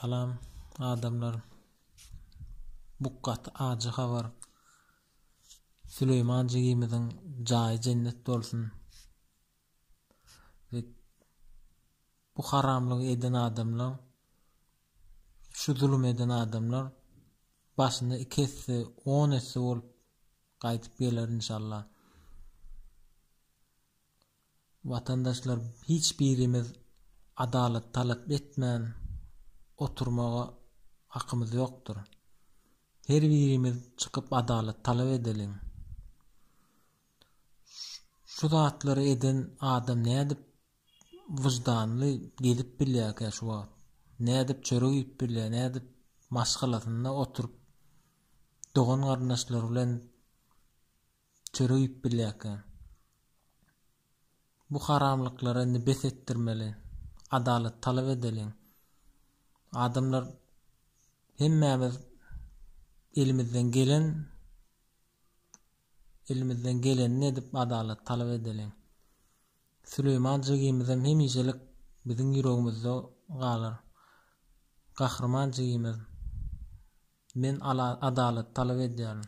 Salam adamlar. Bu gaty ajy habar. Süleýman jigimiziň jaýy jennet bolsun. We bu haramlygy eden adamlar, şu zulum eden adamlar başyna iki esse, on esse bolup gaýdyp geler inşallah. Watandaşlar hiç birimiz adalat talap etmän oturmaga hakymyz ýokdur. Her birimiz çykyp adalat talap edeliň. Şu zatlary eden adam nädip wyždanly gezip bilýärkä şu wagt? Nädip çörek iýip bilýär, nädip maşgalasynda oturyp dogan garyndaşlary bilen çörek iýip bilýärkä? Bu haramlyklary indi bes etdirmeli. Adalat talap edeliň. Adamlar hemmämiz elimizden gelen elimizden gelenini edip adalat talap edeliň. Süleýman jigimizem hemişelik biziň ýüregimizde galar. Gahryman jigimiz. Men adalat talap edýärin.